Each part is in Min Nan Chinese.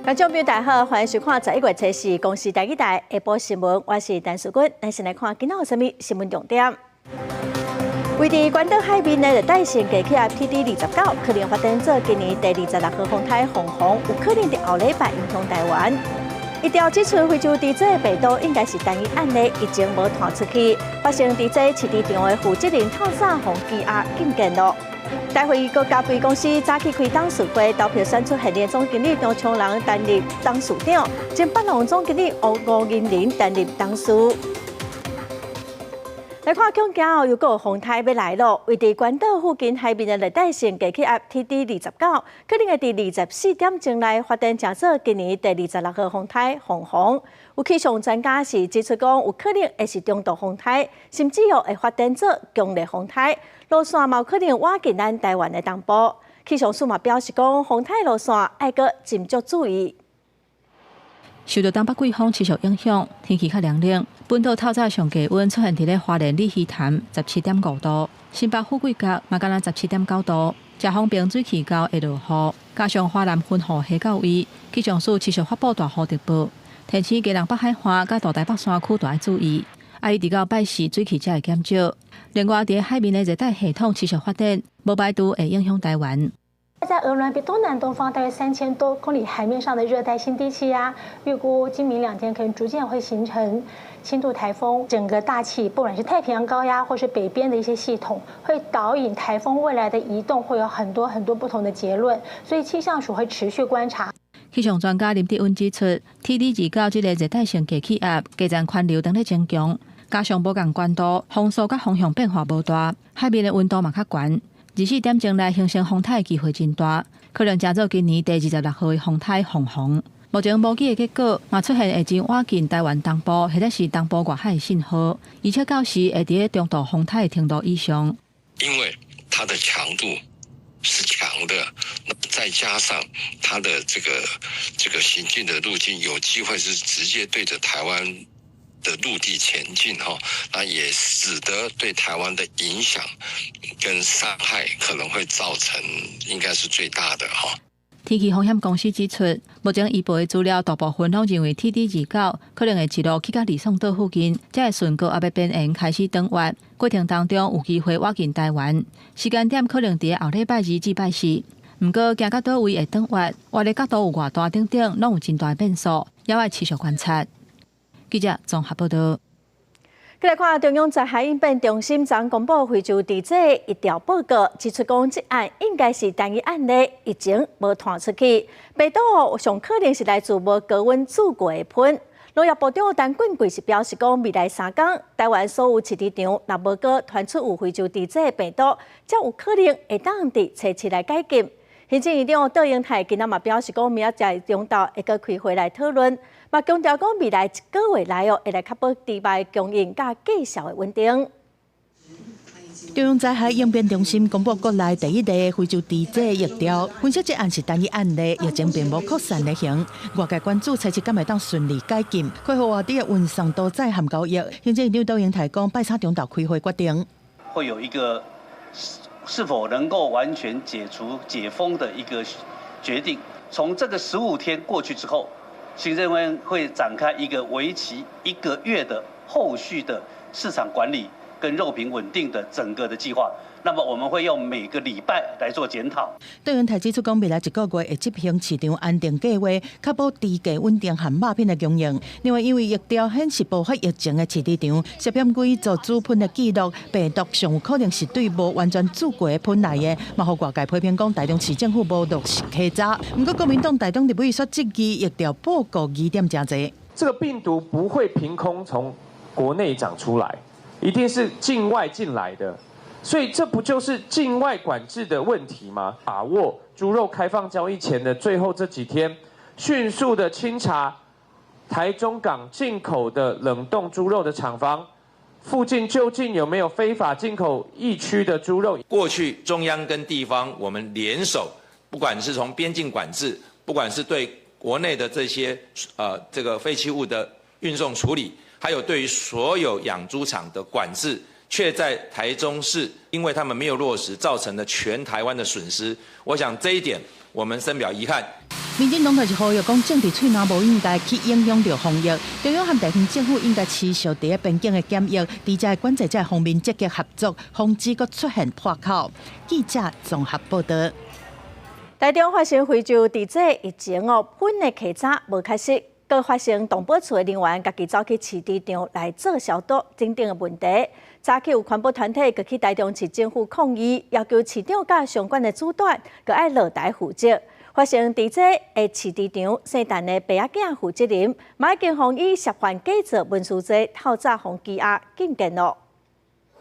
觀眾朋友大家好，歡迎收看11月初四公視台語台下晡新聞，我是陳淑君。咱先來看今仔有啥物新聞重點。位佇關島海面的熱帶性低氣壓 TD 二十九，可能發展做今年第26號風颱鳳凰，有可能佇後禮拜影響台灣。疫調指出，非洲豬瘟病毒應該是單一案例，疫情無傳出去。發生佇這飼豬場的負責人透早予羈押禁見咯。台匯國家肥公司早起開董事會，投票選出現任總經理張昌仁擔任董事長，前百隆總經理吳銀玲擔任董事。來看恐驚哦，又閣有風颱欲來咯。位佇關島附近海面的熱帶性低氣壓 TD 二十九，可能會佇24點鐘內發展成做今年第26號風颱鳳凰。有氣象專家是指出講，有可能會是中度風颱，甚至哦會發展做強烈風颱，路線嘛有可能倚近咱台灣的東部。氣象署嘛表示講，風颱路線愛閣斟酌注意。受到東北季風持續影響，天氣較涼冷。本島透早上低溫出現佇咧花蓮鯉魚潭17.5度，新北富貴角嘛敢若17.9度。遮風平水氣溝會落雨，加上華南雲雨下到位，氣象署持續發布大雨特報，提醒基隆北海岸佮大台北山區都愛注意。啊，一直到拜四水氣才會減少。另外，佇海面的熱帶系統持續發展，無排除會影響台灣。在鵝鑾鼻東南東方大約3000多公里海面上的熱帶性低氣壓，預估今明兩天可能逐漸會形成輕度颱風。整個大氣，不管是太平洋高壓或是北邊的一些系統，會導引颱風未來的移動，會有很多很多不同的結論。所以氣象署會持續觀察。氣象專家林德溫指出，TD 29這個熱帶性低氣壓，低層環流當咧增強，加上無仝懸度，風速佮風向變化無大，海面的溫度嘛較懸。24點鐘內形成風颱的機會真大，可能成做今年第26號的風颱鳳凰。目前模擬的結果嘛出現會真倚近台灣東部或者是東部外海的信號，而且到時會佇咧中度風颱的程度以上。因為它的強度是強的，再加上它的這個行進的路徑，有機會是直接對着台灣的陸地前進哈，那也使得對台灣的影響跟傷害可能會造成，應該是最大的哈。天氣風險公司指出，目前預報的資料大部分攏認為 TD 二九可能會一路去到呂宋島附近，才會順高壓的邊緣開始轉彎，過程當中有機會倚近台灣，時間點可能佇後禮拜二至拜四。毋過行到佗位會轉彎，彎的角度有偌大等等，攏有真大變數，猶愛持續觀察。記者綜合報道。閣來看中央災害應變中心昨公布非洲豬瘟疫調報告，指出講這案應該是單一案例，疫情無傳出去，病毒上可能是來自無高溫煮過的噴。農業部長陳俊貴是表示講，未來3工，台灣所有飼豬場若無閣傳出有非洲豬瘟病毒，才有可能會當佇初七來解禁。行政院長卓榮泰今仔嘛表示講，明仔載中晝會閣開會來討論，嘛強調講未來一個月內哦，會來確保豬肉供應佮價數的穩定。中央災害應變中心公布國內第一例非洲豬瘟疫調，分析這案是單一案例，疫情並無擴散的形。外界關注初七敢會當順利解禁，恢復外地的運送屠宰和交易。行政院長卓榮泰講，拜三中晝開會決定，會有一個是否能夠完全解除解封的一個決定。從這個15天過去之後，行政院會展開一個為期一個月的後續的市場管理跟肉品穩定的整個的計劃。那麼我們會用每個禮拜來做檢討。卓榮泰指出，講未來一個月會執行市場安定計劃，確保豬價穩定和肉品的供應。另外，因為疫調顯示爆發疫情的飼豬場涉嫌偽造煮噴的記錄，病毒上有可能是對無完全煮過的噴來的，嘛予外界批評講台中市政府無落實稽查。毋過國民黨台中立委煞質疑疫調報告疑點誠濟。這個病毒不會憑空從國內長出來，一定是境外進來的。所以這不就是境外管制的問題嗎？把握豬肉開放交易前的最後這幾天，迅速的清查台中港進口的冷凍豬肉的廠房附近究竟有沒有非法進口疫區的豬肉？過去中央跟地方我們聯手，不管是從邊境管制，不管是對國內的這些這個廢棄物的運送處理，還有對於所有養豬場的管制，卻在台中市，因為他們沒有落實，造成了全台灣的損失。我想這一點，我們深表遺憾。民進黨就是呼籲講，政治喙瀾無應該去影響著防疫，中央和地方政府應該持續佇咧邊境的檢疫，佇遮管制這方面積極合作，防止閣出現破口。記者綜合報導。台中發生非洲豬瘟疫情哦，噴的稽查無確實，閣發生動保處的人員家己走去飼豬場來做消毒等等的問題。早起有環保團體閣去台中市政府抗議，要求市長佮相關的主管閣愛落台負責。發生豬瘟的飼豬場，姓陳的爸仔囝負責人，嘛已經予以涉犯假造文書罪，透早予羈押禁見咯。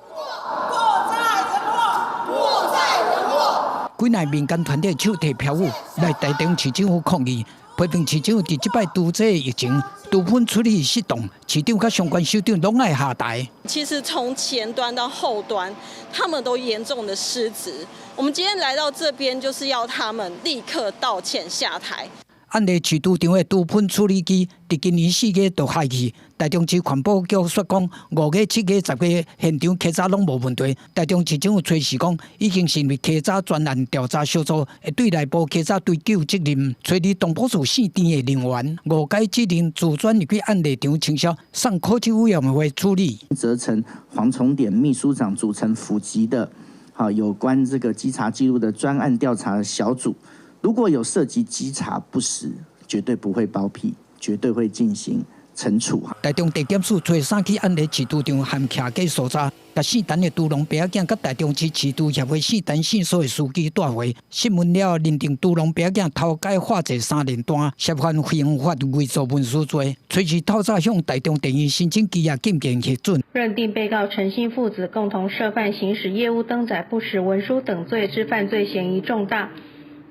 禍在人禍，禍在人禍。幾若民間團體手提標語來台中市政府抗議，批評市長佇這擺豬瘟疫情，豬糞處理失當，市長佮相關首長攏愛下台。其實從前端到後端，他們都嚴重的失職。我們今天來到這邊，就是要他們立刻道歉下台。案例飼豬場的豬糞處理機，佇今年4月就害去。台中市環保局說講，5月、7月、10月現場稽查攏無問題。台中市政府吹是講，已經成立稽查專案調查小組，會對內部稽查追究責任。揣佇動保處姓鄭的人員誤解指令，自轉入去案例場清消，送科技委員會處理。責成黃重典秘書長組成府級的，好有關這個稽查記錄的專案調查小組。如果有涉及稽查不實，絕對不會包庇，絕對會進行懲處。台中地檢署初三去案例飼豬場含徛家搜查，共姓陳的豬農爸仔囝佮台中市飼豬協會姓陳姓蘇的司機帶回訊問了，認定豬農爸仔囝偷改化債三聯單，涉犯刑法偽造文書罪，隨時透早向台中地院申請羈押禁見核准。認定被告陳姓父子共同涉犯行使業務登載不實文書等罪之犯罪嫌疑重大。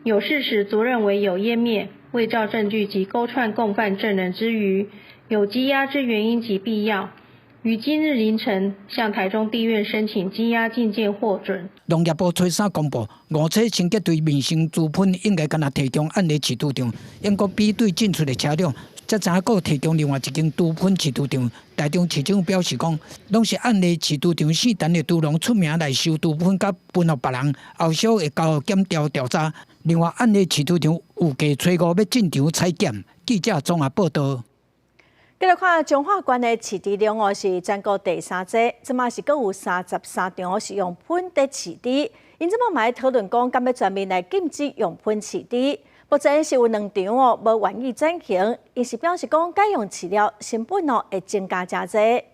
有事實足認為有湮滅、偽造證據及勾串共犯證人之虞，有羈押之原因及必要，於今日凌晨向台中地院申請羈押禁見獲准。農業部初三公布，五車清潔隊民生豬糞應該干焦提供案例飼豬場，應該比對進出的車輛，才知影閣提供另外一間豬糞飼豬場。台中市長表示講，攏是案例飼豬場姓陳的豬農出名來收豬糞，佮分予別人，後續會交檢調調查。另外，案例飼豬場有計初五欲進場採檢。記者綜合報導。繼續看彰化縣的飼豬量哦，是全國第三濟，這馬是閣有33場是用噴佇飼豬。𪜶這馬嘛咧討論講，敢欲全面來禁止用噴飼豬。目前是有兩場哦，無願意轉型，𪜶是表示講改用飼料成本哦會增加誠濟。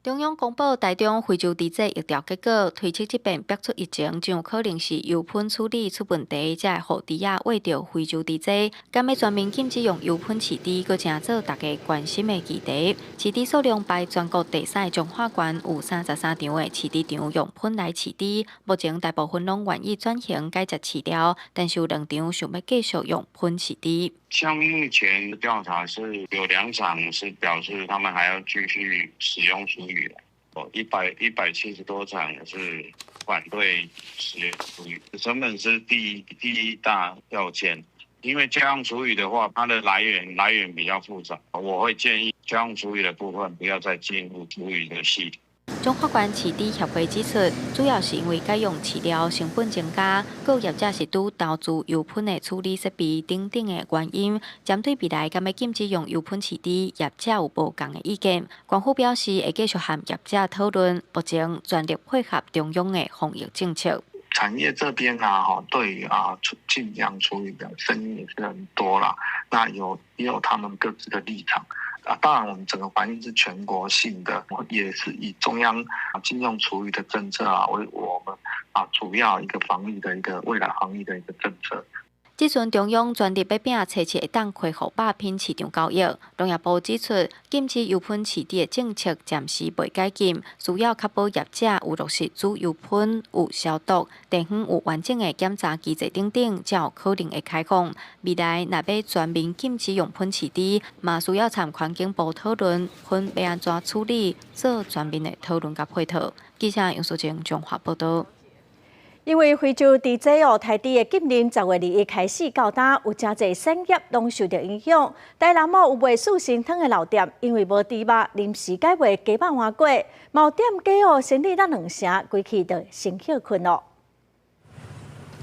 中央公布台中非洲豬瘟疫調結果，推測這遍爆出疫情，真有可能是油噴處理出問題，才會予豬仔患著非洲豬瘟。敢欲全面禁止用油噴飼豬，閣成做大家關心的議題。飼豬數量排全國第三的彰化縣有33場的飼豬場用噴來飼豬，目前大部分攏願意轉型改食飼料，但是有兩場想欲繼續用噴飼豬。像目前調查是有兩場是表示他們還要繼續使用廚餘的，哦，170多場是反對使用廚餘，成本是第一大要件，因為家用廚餘的話，它的來源比較複雜，我會建議家用廚餘的部分不要再進入廚餘的系統。彰化縣飼豬協會指出，主要是因為改用飼料成本增加，閣業者是拄投資油噴的處理設備等等的原因。針對未來敢欲禁止用油噴飼豬，業者有無仝的意見。縣府表示會繼續和業者討論，目前全力配合中央的防疫政策。產業這邊啊，吼，對於啊禁養廚餘的聲音也是很多啦。那也有他們各自的立場。啊，當然，我們整個環境是全國性的，也是以中央啊禁用廚餘的政策啊為我們啊主要一個防疫的一個未來防疫的一個政策。這陣中央全力欲拼初七會當恢復肉品市場交易，農業部指出，禁止油噴飼豬的政策暫時未解禁，需要確保業者有落實煮油噴、有消毒、地方有完整的檢查機制等等，才有可能會開放。未來若欲全面禁止用噴飼豬，嘛需要參環境部討論，噴欲按怎處理，做全面的討論佮配套。記者楊淑貞彰化報導。因為非洲豬瘟哦，台豬的禁令10月21開始到今，有誠濟產業攏受著影響。台南哦有賣四神湯的老店，因為無豬肉，臨時改賣雞肉碗粿。嘛有店家哦，生理落兩成，規氣就先歇睏囉。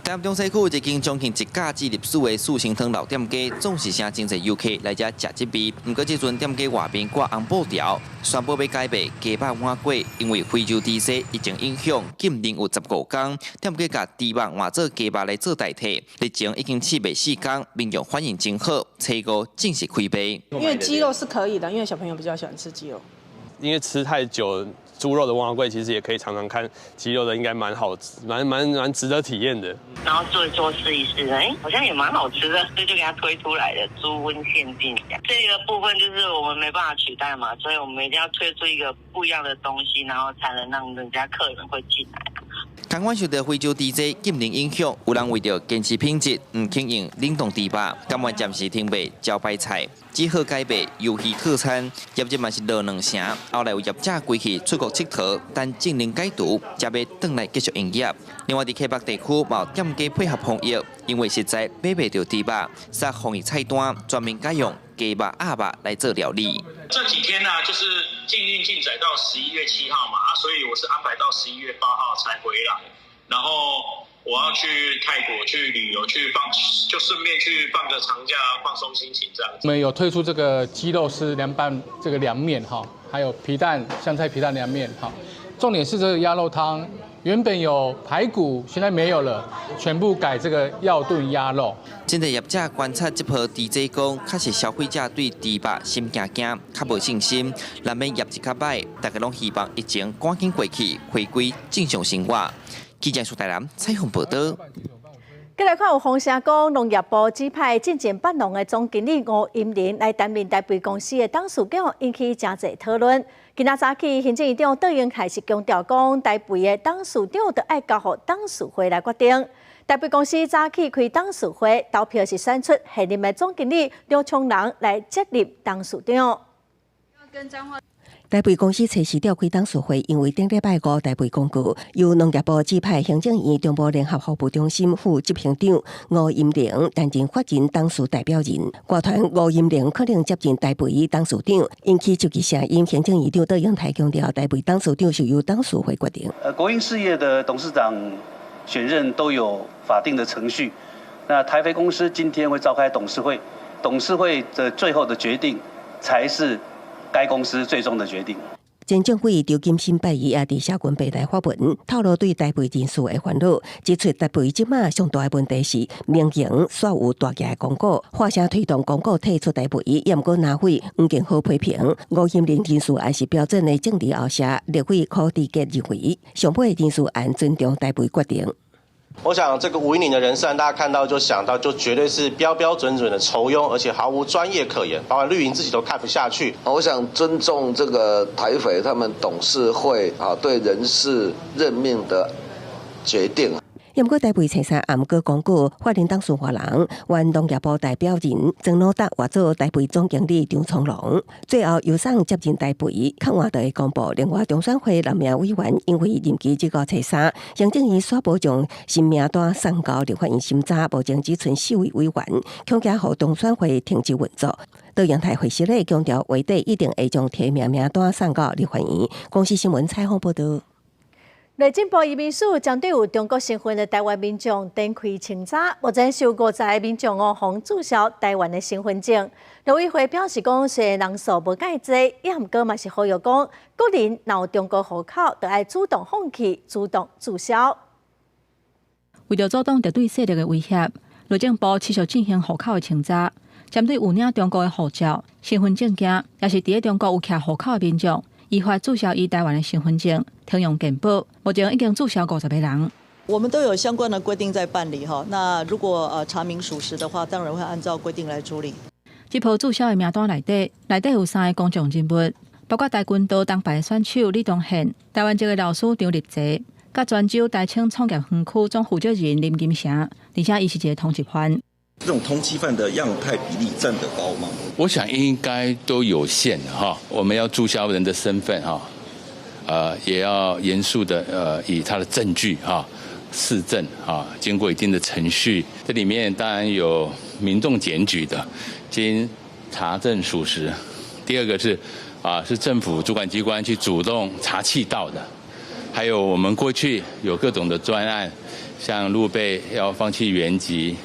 台南中西區一間將近一甲子歷史的四神湯老店家，總是誠真濟遊客來遮食這味。毋過這陣店家外面掛紅布條，宣布欲改賣雞肉碗粿，因為非洲豬瘟疫情影響，禁令有15工，店家共豬肉換做雞肉來做代替。日前已經試賣4工，民眾反應真好，初五正式開賣。因為雞肉是可以的，因為小朋友比較喜歡吃雞肉。因為吃太久豬肉的碗粿，其實也可以嘗嘗看雞肉的，應該蠻好，蠻值得體驗的。然後做一做試一試，哎，好像也蠻好吃的，所以就給他推出來了豬溫限定。這個部分就是我們沒辦法取代嘛，所以我們一定要推出一個不一樣的東西，然後才能讓人家客人會進來。共款受著非洲豬瘟禁令影響，有人為著堅持品質，毋肯用冷凍豬肉，甘願暫時停賣招牌菜，只好改賣魷魚套餐。業績嘛是落兩成。後來有業者規氣出國𨑨迌，等禁令解除，才欲轉來繼續營業。另外，佇溪北地區嘛有店家配合防疫，因為實在買袂著豬肉，煞防疫菜單專門改用雞肉、鴨肉來做料理。這幾天呢，就是禁令禁載到11月7號嘛，啊，所以我是安排到11月8號才回來，然後我要去泰國去旅遊，去放，就順便去放個長假，放鬆心情這樣子。我們有推出這個雞肉絲涼拌這個涼麵哈，還有皮蛋香菜皮蛋涼麵哈，重點是這個鴨肉湯，原本有排骨，現在沒有了，全部改這個藥燉鴨肉。針對業者觀察這波豬災講，確實消費者對豬肉心驚驚，較無信心，難免業績較歹。大家攏希望疫情趕緊過去，回歸正常生活。記者蘇台南採訪報導。繼來看有風聲講，農業部指派進前百農的總經理吳音寧來擔任台肥公司的董事長，引起誠濟討論。今仔早起，行政院長卓榮泰是強調講，台肥的董事長著愛交予董事會來決定。台肥公司早起開董事會，投票是選出現任的總經理劉長龍來接任董事長。台肥公司初四召開董事會，因為頂禮拜五台肥公告，由農業部指派行政院中部聯合服務中心副執行長吳音寧擔任法人董事代表人。外傳吳音寧可能接任台肥董事長，引起質疑聲音。行政院長卓榮泰強調，台肥董事長是由董事會決定。國營事業的董事長選任都有法定的程序。那台肥公司今天會召開董事會，董事會的最後的決定才是該公司最終的決定。前政委劉金新拜一也佇社群平台發文，透露對台肥人事的煩惱，指出台肥這馬上大的問題是民營煞有大額的公股，發聲推動公股退出台肥，也毋過藍委黃健豪批評吳音寧人事案是標準的政治後蛇，立委柯志杰認為上尾人事案尊重台肥決定。我想這個吳音寧的人事案，大家看到就想到，就絕對是標標準準的酬庸，而且毫無專業可言，包括綠營自己都看不下去。我想尊重這個台肥他們董事會啊對人事任命的決定。毋過台肥初三暗閣公告，法人董事換人，原農業部代表人曾魯達換做台肥總經理張聰龍，最後由誰接任台肥，較晚就會公布。另外，中選會六名委員因為任期至到初三，行政院煞無將新名單送交立法院審查，目前只賰四位委員，恐驚予中選會停止運作。卓榮泰會時咧強調，月底一定會將提名名單送到立法院。公視新聞採訪報導。內政部移民署針對有中國身份的台灣民眾展開清查，目前有50個民眾哦，予註銷台灣的身份證。陸委會表示講，雖然人數無蓋濟，也毋過嘛是呼籲講，個人若有中國戶口，就愛主動放棄、主動註銷。為著阻擋敵對勢力的威脅，內政部持續進行戶口的清查，針對有領中國的護照、身份證件，抑是佇咧中國有徛戶口的民眾，依法註銷伊台灣的身份證，停用健保。目前已經註銷50個人。我們都有相關的規定在辦理哈。那如果查明屬實的話，當然會按照規定來處理。這波註銷的名單內底，內底有三个公眾人物，包括跆拳道銅牌選手李宗憲、台灣籍的老師張立澤，佮泉州台清創業園區總負責人林金城，而且伊是一个通緝犯。這種通緝犯的樣態比例佔得高嗎？我想應該都有限哈。我們要註銷人的身份哈，也要嚴肅的以他的證據哈、事證哈，經過一定的程序。這裡面當然有民眾檢舉的，經查證屬實。第二個是啊，是政府主管機關去主動查緝到的，還有我們過去有各種的專案，像陸配要放棄原籍。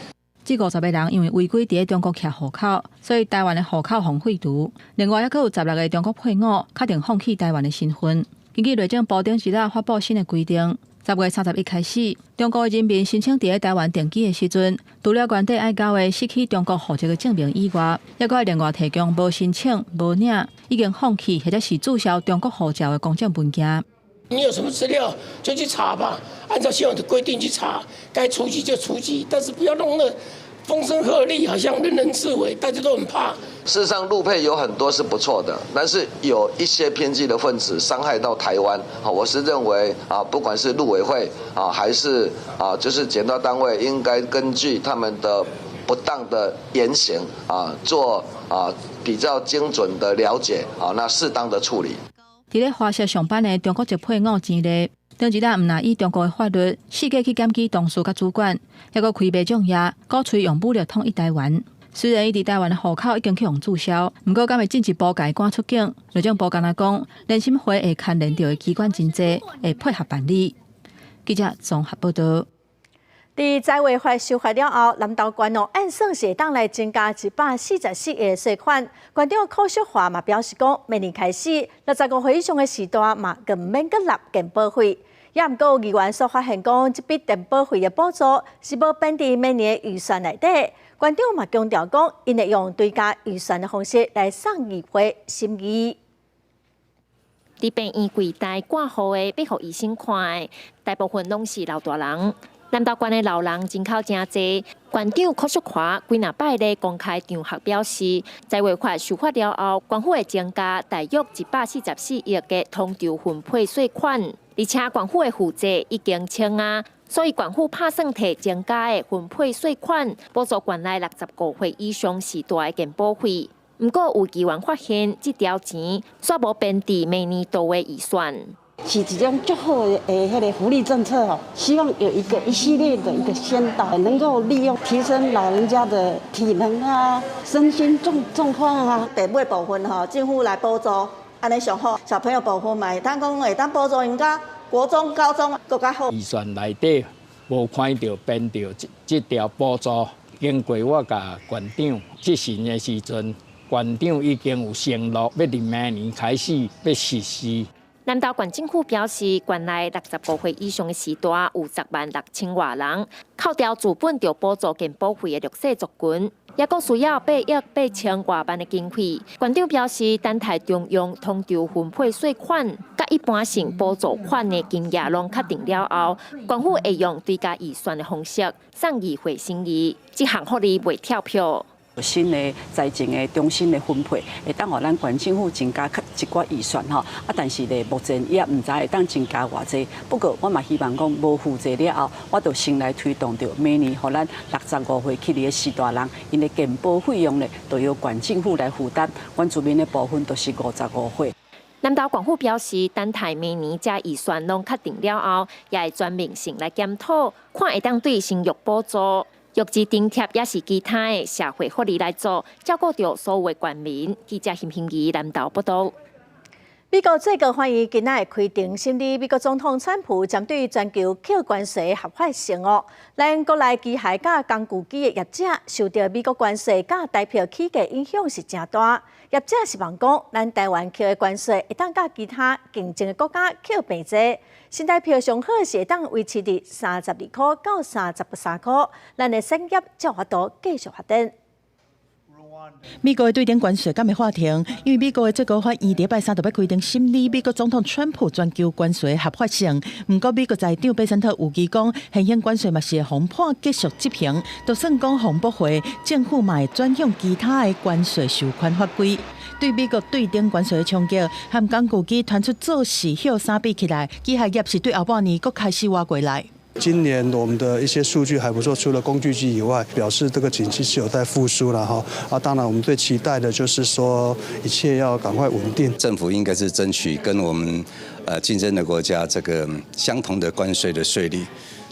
這50個人因為違規佇咧中國挾戶口，所以臺灣的戶口予廢除。另外，猶閣有16個中國配偶確定放棄臺灣的身份。根據內政部頂一日發布新的規定，10月31開始，中國的人民申請佇咧臺灣定居的時陣，除了原底愛交的失去中國戶籍的證明以外，猶閣愛另外提供無申請、無領、已經放棄或者是註銷中國護照的公證文件。你有什麼資料就去查吧，按照現有的規定去查，該除籍就除籍，但是不要弄得風聲鶴唳，好像人人自危，大家都很怕。事實上，陸配有很多是不錯的，但是有一些偏激的分子傷害到台灣。我是認為啊，不管是陸委會啊，還是啊，就是檢調單位，應該根據他們的不當的言行啊，做啊比較精準的了解啊，那適當的處理。佇咧華碩上班的中國籍配偶錢麗，頂一日毋但依中國的法律，四界去檢舉同事佮主管，猶閣開賣種業，鼓吹用武力統一臺灣。雖然伊佇臺灣的戶口已經去予註銷，毋過敢會進一步共伊趕出境？內政部敢若講，聯審會會牽連著的機關真濟，會配合辦理。記者綜合報導。佇災劃法修法了後，南投縣哦按算是會當來增加144億稅款。縣長柯淑華嘛表示講，明年開始65歲以上的序大嘛，閣毋免閣納健保費。也毋過有議員所發現講，這筆健保費的補助是無編佇每年的預算內底。縣長嘛強調講，𪜶會用追加預算的方式來送議會審議。佇病院櫃台掛號的，欲予醫生看的，大部分攏是老大人。南投縣的老人人口誠濟，縣長柯淑華幾若擺咧公開場合表示，災劃法修法了後，縣府會增加大約144億的統籌分配稅款，而且縣府的負債已經清啊，所以縣府拍算提增加的分配稅款，補助縣內65歲以上序大的健保費。毋過有議員發現，這條錢煞無編佇明年度的預算。是一種足好的彼个福利政策哦，希望有一個一系列的一個先導，能夠利用提升老人家的體能啊、身心狀況啊。第尾部分吼，政府來補助，按呢上好。小朋友部分嘛，會當講會當補助𪜶到國中、高中閣較好。預算內底無看著編著這條補助，經過我共縣長質詢的時陣，縣長已經有承諾，欲佇明年開始欲實施。南投縣政府表示，縣內65歲以上的序大有10萬6千外人，扣掉自本著補助健保費的弱勢族群，猶閣需要8億8千外萬的經費。縣長表示，等待中央統籌分配稅款，佮一般性補助款的金額攏確定了後，縣府會用追加預算的方式送議會審議，這項福利袂跳票。新的財政的重新的分配，會當予咱縣政府增加較一寡預算吼。啊，但是咧，目前伊也毋知會當增加偌濟。不過我嘛希望講，無負債了後，我就先來推動著明年予咱65歲起的序大人，𪜶的健保費用咧，就由縣政府來負擔。原住民的部分就是55歲。南投縣府表示，等待明年這預算攏確定了後，也會全面性來檢討，看會當對生育補助、育兒津貼，抑是其他的社會福利來做，照顧著所有的縣民。記者邢欣怡南投報導。美國最高法院今仔會開庭審理美國總統川普針對全球扣關稅合法性哦。咱國內機械佮工具機的業者受著美國關稅佮台票起價影響是誠大。業者希望講，咱臺灣扣的關稅會當佮其他競爭的國家扣平濟。新台票上好是會當維持佇32塊到33塊，咱的產業才有法度繼續發展。美國的對等關稅敢會法庭，因為美國的最高法院佇拜三就欲開庭審理美國總統川普全球關稅合法性。毋過美國財長貝森特預期講，現行關稅嘛是會予判繼續執行，就算講予駁回，政府嘛會轉向其他的關稅收款法規。對美國對等關稅的衝擊，和工具機傳出做市歇三比起來，機械業是對後半年閣開始活過來。今年我們的一些數據還不錯，除了工具機以外，表示這個景氣是有在復甦了哈。啊，當然我們最期待的就是說一切要趕快穩定。政府應該是爭取跟我們競爭的國家這個相同的關稅的稅率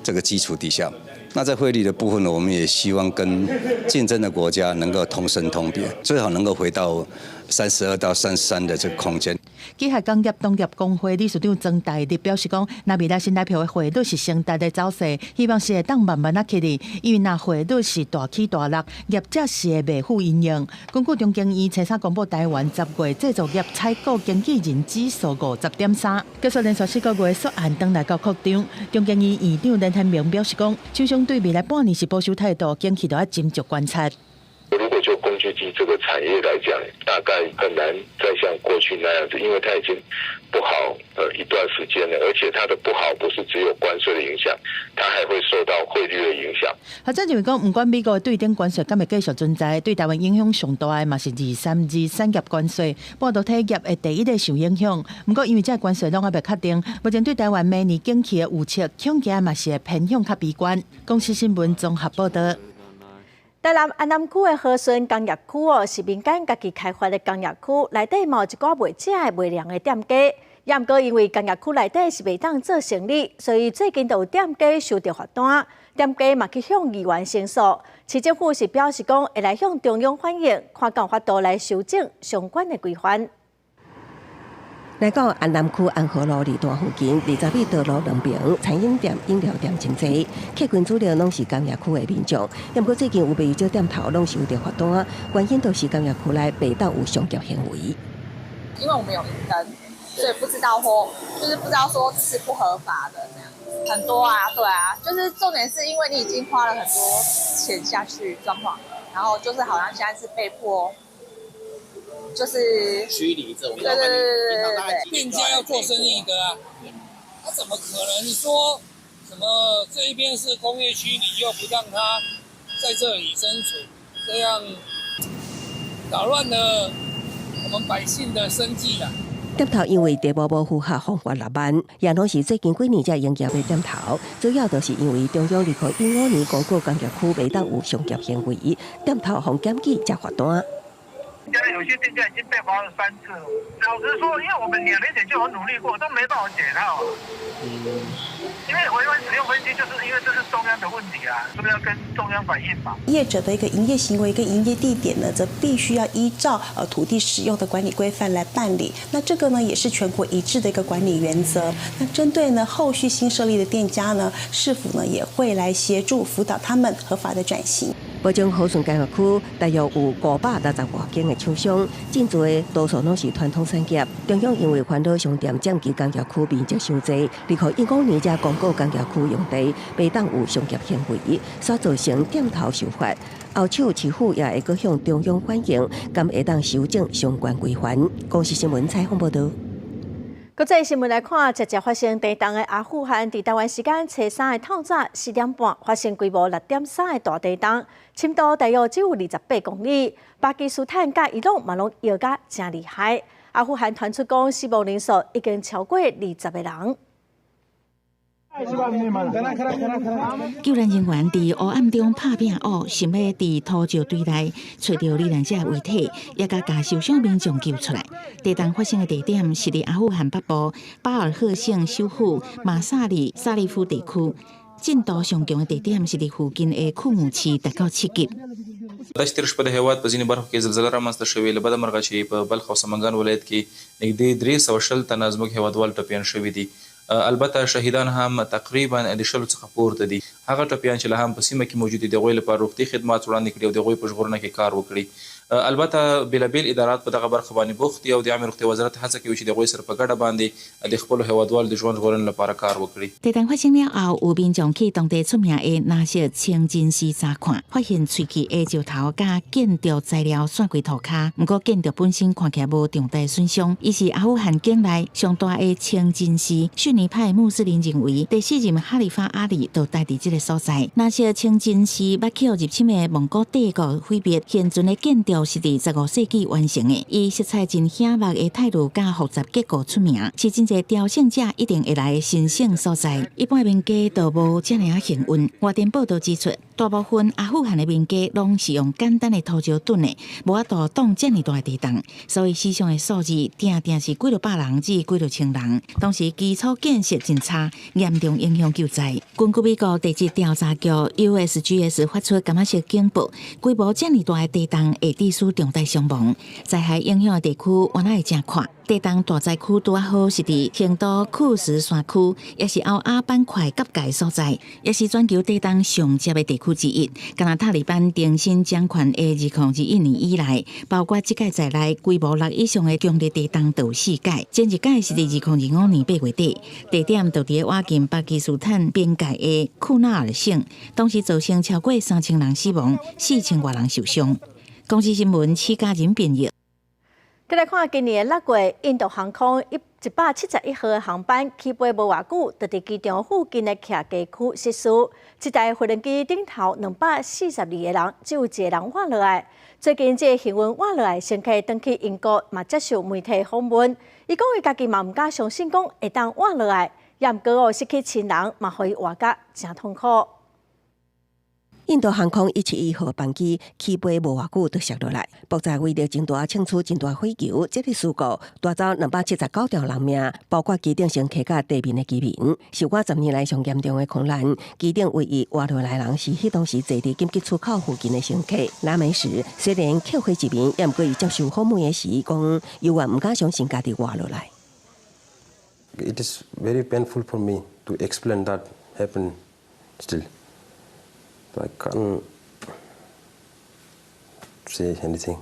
這個基礎底下，那在匯率的部分呢，我們也希望跟競爭的國家能夠同升同貶，最好能夠回到32到33的這個空間。機械工業同業公會理事長曾大立表示講，若未來新台票的匯率是成大的走勢，希望是會當慢慢仔起哩，因為若匯率是大起大落，業者是會袂赴因應。根據中經院初三公布，台灣10月製造業採購經理人指數50.3，結束連續4個月縮按轉來到擴張。中經院院長連天明表示講，廠商對未來半年是保守態度，景氣都愛斟酌觀察。如果就工具機這個產業來講，大概很難再像過去那樣子，因為它已經不好一段時間了，而且它的不好不是只有關稅的影響，它還會受到匯率的影響。學者認為講，毋管美國對頂關稅敢會繼續存在，對台灣影響上大的嘛是2、3、2產業關稅，半導體業會第一个受影響。毋過因為這個關稅攏猶未確定，目前對台灣明年景氣的預測，恐驚嘛是會偏向較悲觀。公視新聞綜合報導。台南安南區的和順工業區哦，是民間家己開發的工業區，內底嘛有一寡賣食的賣涼的店家。也毋過因為工業區內底是袂當做生意，所以最近就有店家收著罰單，店家嘛去向議員申訴。市政府是表示講會來向中央反映，看敢有法度來修正相關的規範。來到安南區安和路二段附近，20米道路兩邊餐飲店、飲料店真濟，客群主要攏是工業區的民眾。毋過最近有袂少店頭攏收著罰單，原因都是工業區內袂當有商業行為。因為我們有營登，所以不知道或就是不知道說是不合法的這樣。很多啊，對啊，就是重點是因為你已經花了很多錢下去裝潢了，然後就是好像現在是被迫。就是驅離這種，對對對對對對，店家要做生意的啊，他怎麼可能說什麼這一邊是工業區，你就不讓他在這裡生存，這樣擾亂了我們百姓的生計啊。店頭因為地目無符合方法6萬，也攏是最近幾年才營業的店頭，主要就是因為中央2015年公告工業區袂當有商業行為，店頭予檢舉才罰單。現在有些店家已經被罰了3次了。老實說，因為我們2年前就有努力過，都沒辦法解套。因為違反使用分析，就是因為這是中央的問題啊，是不是要跟中央反映嘛？業者的一個營業行為跟營業地點呢，則必須要依照土地使用的管理規範來辦理。那這個呢，也是全國一致的一個管理原則。那針對呢後續新設立的店家呢，市府呢也會來協助輔導他們合法的轉型。目前和順工業區大約有560外間的廠商，進駐的多數攏是傳統產業。中央因為煩惱商店佔據工業區面積傷濟，2015年才公告工業區用地袂當有商業行為，所造成店頭受罰。後手市府也會閣向中央反映，敢會當修正相關規範。公視新聞採訪報導。國際新聞來看，直接發生地動的阿富汗，佇台灣時間初三的透早4點半，發生規模6.3的大地動，深度大約只有28公里。巴基斯坦佮伊朗嘛攏搖甲誠厲害。阿富汗傳出講死亡人數已經超過20個人。救援人員佇黑暗中拍拼烏，想欲佇土石堆內揣著罹難者遺體，也共受傷民眾救出來。地動發生的地點是佇阿富汗北部巴爾赫省首府馬薩里沙利夫地區，震度上強的地點是佇附近的庫姆市，達到7級。 دا چې تېره شپه د هېواد په ځینو برخو کې زلزله رامنځته شوې، له بده مرغه چې په بلخ او سمنګان ولایت کې نږدې 320 تنه زموږ هېوادوال ټپیان شوي دي. البته شهیدان هم تقریبا د 20 څخه پورته دي. هغه ټپیان چې لا هم په سیمه کې موجود دي، د هغوی لپاره روغتیايي خدمات وړاندې کړي او د هغوی په ژغورنه کې کار وکړي. البته بېلابېل ادارات په دغه برخه باندې بوخت دي او د عامې روغتیا وزارت هڅه کوي چې د هغوی سره په ګډه باندې د خپلو هېوادوالو د ژوند ژغورنې لپاره کار وکړي。地動發生了後，有民眾去當地出名的藍色清真寺查看，發現碎去的石頭佮建築材料散規塗跤。毋過建築本身看起來無重大損傷。伊是阿富汗境內上大的清真寺。遜尼派穆斯林認為，第四任哈里發阿里就待佇這个所在。藍色清真寺捌予入侵的蒙古帝國毀滅，現存的建築是佇15世紀完成的。以色彩真顯目的泰魯佮複雜結構出名，是真濟朝聖者一定會來的神聖所在。一般民家都無遮爾仔幸運。外電報導指出，大部分阿富汗的民家攏是用簡單的土石躉的，無法度擋遮爾大的地動，所以死傷的數字定定是幾落百人至幾落千人。當時基礎建設真差，嚴重影響救災。根據美國地質調查局 USGS 發出柑仔色警報，規模遮爾大的地動會致使重大傷亡，災害影響的地區原來會誠闊。地動大災區拄好是佇興都庫什山區，也是歐亞板塊結界所在，也是全球地動上濟的地區之一。敢若塔利班重新掌權的2021年以來，包括這屆在內，規模6以上的強烈地動就有四擺，前一擺是佇2025年8月底，地點就佇咧近巴基斯坦邊界的庫納爾省，當時造成超過3000人死亡，4000外人受傷。公視新聞，施嘉仁編譯。閣來看今年6月，印度航空171號的航班起飛無偌久，就佇機場附近的徛家區失事。這台飛行機頂頭242個人，只有一個人活落來。最近這个幸運活落來乘客轉去英國，嘛接受媒體訪問。伊講伊家己嘛毋敢相信，講會當活落來，也毋過哦失去親人，嘛予伊活甲誠痛苦。印度航空171號班機起飛無偌久就摔落來，爆炸威力真大，衝出真大火球。這个事故帶走279條人命，包括機頂乘客佮地面的居民，是我10年來上嚴重的空難。機頂唯一活落來人是彼當時坐佇緊急出口附近的乘客。拉美時雖然克火一命，也毋過伊接受訪問的時講，猶原毋敢相信家己活落來。 It is very painful for me to explain that happened still. I can't say anything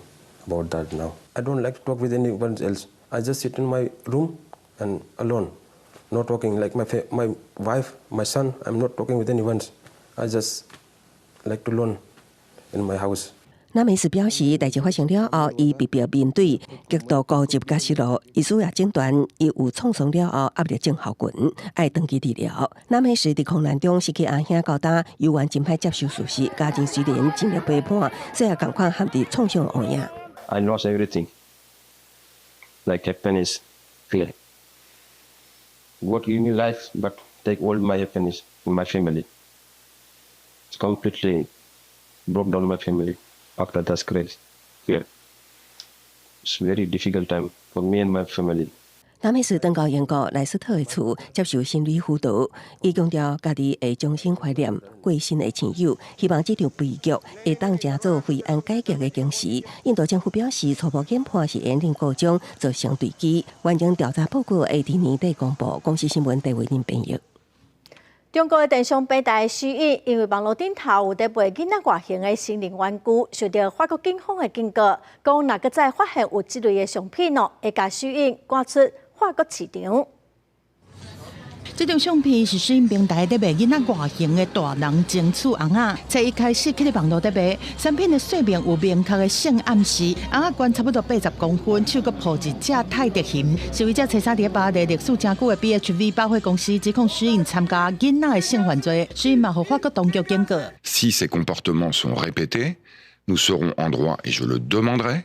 about that now. I don't like to talk with anyone else. I just sit in my room and alone, not talking like my wife, my son. I'm not talking with anyone. I just like to alone in my house. 拉美斯表示，代誌發生了後，伊被迫面對極度孤寂佮失落，醫師也診斷伊有創傷了後壓力症候群，愛長期治療。拉美斯佇空難中失去阿兄到今，猶原真歹接受事實，家人雖然盡力陪伴，所以共款陷佇創傷烏影。 I lost everything. Like happiness, fear. God give me life, but take all my happiness in my family. It's completely broke down my family. After that crash, yeah, it's very difficult time for me and my family. 拉美斯轉到英國萊斯特的厝接受心理輔導，伊強調家己會終身懷念過身的親友，希望這場悲劇會當成做維安改革的警示。印度政府表示，初步研判是引擎故障造成墜機，完整調查報告會佇年底公布。公視新聞鄭偉玲編譯。中國的電商平台虛影，因為網路頂頭有佇賣囡仔外形的成人玩具，受著法國警方的警告，講若閣再發現有這類的商品哦，會共虛影趕出法國市場。這張相片是虛影平台佇賣囡仔外形的大人情趣尪仔，初一開始去佇網路佇賣，產品的說明有明確的性暗示，尪仔懸差不多80公分，手閣抱一隻泰迪熊。消費者初三佇巴黎歷史誠久的 BHV 百貨公司指控虛影參加囡仔的性犯罪，虛影嘛予法國當局警告。 Si ces comportements sont répétés, nous serons en droit, et je le demanderai,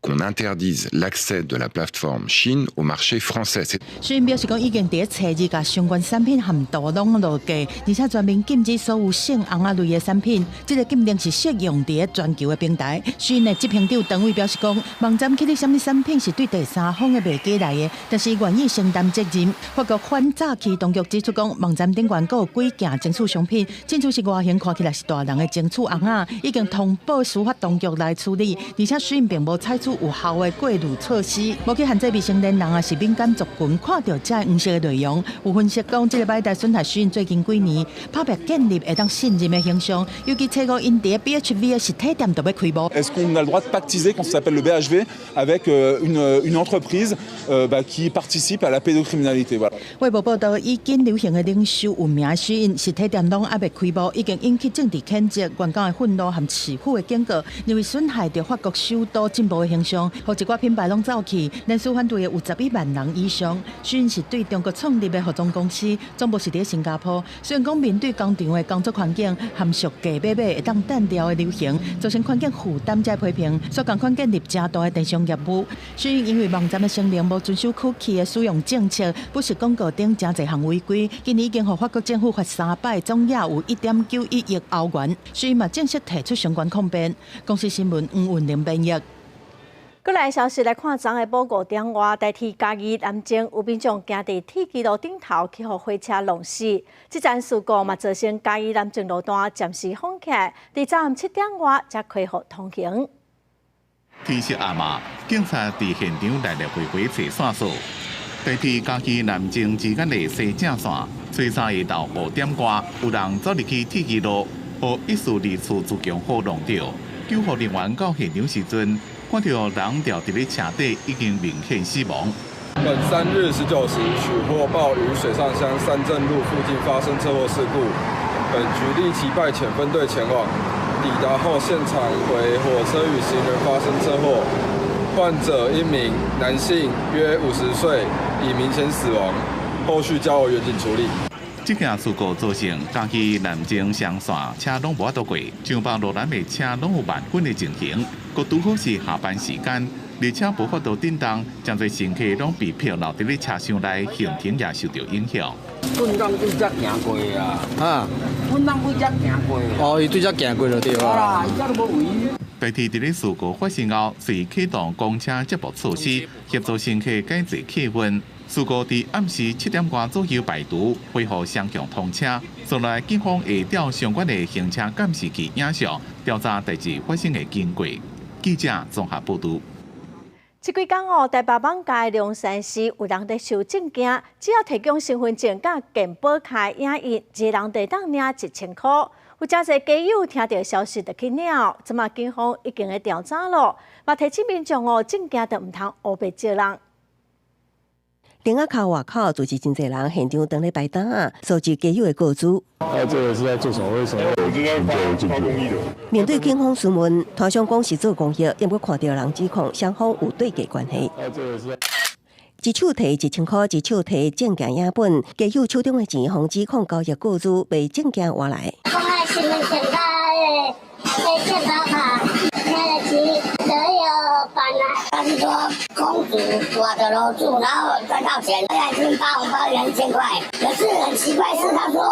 qu'on interdise l'accès de la plateforme Shein au marché français. 虛影表示講，已經佇初二共相關產品和圖攏落架，而且全面禁止所有性尪仔類的產品。這个禁令是適用佇全球的平台。虛影的執行長鄧偉表示講，網站起佇啥物產品是對第三方的賣家來的，但是願意承擔責任。法國反詐欺當局指出講，網站頂懸閣有幾件情趣商品，真像是外形看起來是大人的情趣尪仔，已經通報司法當局來處理，而且虛影並無採取有效的過濾措施，無去限制未成年人抑是敏感族群看著這黃色的內容。有分析講，這个擺代損害虛影最近幾年拍拚建立會當信任的形象，尤其初五𪜶佇 BHV 的實體店就欲開幕。 Est-ce qu'on a le droit de pactiser, quand ça s'appelle le BHV, avec une entreprise qui participe à la pédocriminalité? Voilà. 衛報報導，以緊流行的領袖聞名的虛影實體店攏猶未開幕，已經引起政治譴責、員工的憤怒和市府的警告，認為損害著法國首都進步的形象，予一寡品牌攏走去，連續反對的有11萬人以上。虛影是對中國創立的服裝公司，總部是佇新加坡。雖然講面對工廠的工作環境含俗價買買會當單調的流行，造成環境負擔這批評，所共款建立誠大的電商業務。虛影因為網站的聲明無遵守曲奇的使用政策，不實廣告等誠濟項違規，今年已經予法國政府罰三擺，總額有1.91億歐元。虛影嘛正式提出相關控辯。公視新聞黃雲玲編譯。閣來消息來看，昨下晡5點外，台鐵嘉義南靖有民眾行佇鐵支路頂頭去予火車撞死。這樁事故嘛造成嘉義南靖路段暫時封起來，佇昨暗7點外才恢復通行。天色暗嘛，警察佇現場來來回回揣線索。台鐵嘉義南靖之間的西正線，初三下晝5點外，有人走入去鐵支路，予一四二處自強號撞著。救護人員到現場時陣，看著人吊佇咧車底，已經明顯死亡。本3日19時許獲報於水上鄉三鎮路附近發生車禍事故，本局立即派遣分隊前往。抵達後，現場為火車與行人發生車禍，患者一名男性，約50歲，已明顯死亡，後續交由員警處理。這件事故造成嘉義南靖雙線車攏無法度過，上北落南的車攏有慢滾的情形。閣拄好是下班時間，列車無法度振動，誠濟乘客攏被迫留佇咧車廂內，行程也受著影響。阮攏對遮行過啊，啊，阮攏對遮行過。哦，伊對遮行過就對啊。啦，伊遮都無位。台鐵佇咧事故發生後，隨啟動公車接駁措施，協助乘客改坐客運。事故佇暗時7點外左右排除，恢復雙向通車。隨來警方會調相關的行車監視器影像，調查代誌發生的經過。記者綜合報導。這幾工哦，台北艋舺龍山寺有人佇收證件，只要提供身份證佮健保卡影印，一個人就會當領1000箍。有誠濟街友聽著消息就去領，這馬警方已經咧調查咯，嘛提醒民眾哦，證件就毋通烏白借人。店仔口外口就是真濟人現場等咧排隊啊，收集街友的個資。啊，這個是在做什麼？為什麼？應該發公益的。面對警方詢問，攤商講是做公益，猶閣看著人指控雙方有對價關係。啊，這個是。一手提1000箍，一手提證件影本，街友手中的錢，予指控交易個資賣證件換來。講愛身份證佮健保卡，那個錢都有辦啊。他是說公主我的樓住，然後賺到錢，他已經發紅包2000塊。可是很奇怪是，他說，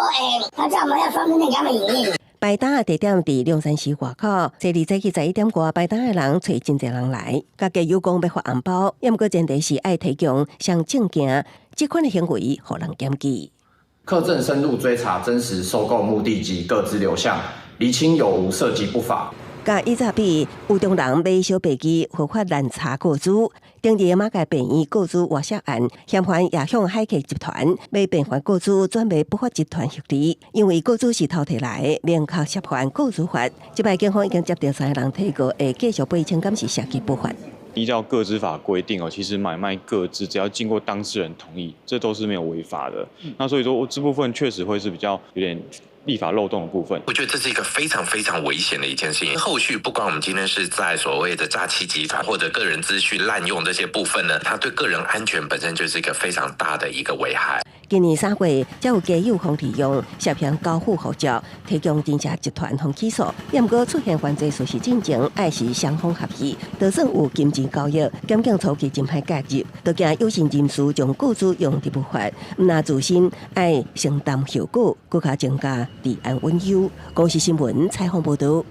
他叫我們要雙面給他們影印。排檔的地點佇龍山寺外口，昨日早起11點外，排檔的人揣真濟人來，共街友講欲發紅包，猶閣前提是愛提供雙證件，這款的行為予人檢舉。課正深入追查真實收購目的及個資流向，釐清有無涉及不法。佮以早比，有中人買小白機，合法濫查個資，頂日馬偕病院個資外泄案，嫌犯也向海客集團欲變還個資，轉賣不法集團獲利。因為個資是偷提來的，明確涉犯個資法。這擺警方已經接著三個人提告，會繼續背清敢是涉及不法。依照個資法規定哦，其實買賣個資只要經過當事人同意，這都是沒有違法的。那所以說，這部分確實會是比較有點立法漏洞的部分。我覺得這是一個非常非常危險的一件事情。後續不管我們今天是在所謂的詐欺集團或者個人資訊濫用這些部分呢，它對個人安全本身就是一個非常大的一個危害。今年3月，才有街友予利用涉嫌交付護照，提供真正集團予起訴，毋過出現犯罪事實進前，愛是雙方合意，就算有金錢交易，檢警初期真歹介入，都驚有心人士將個資用佇不法，毋但自身愛承擔後果，閣較增加治安隱憂。公視新聞採訪報導。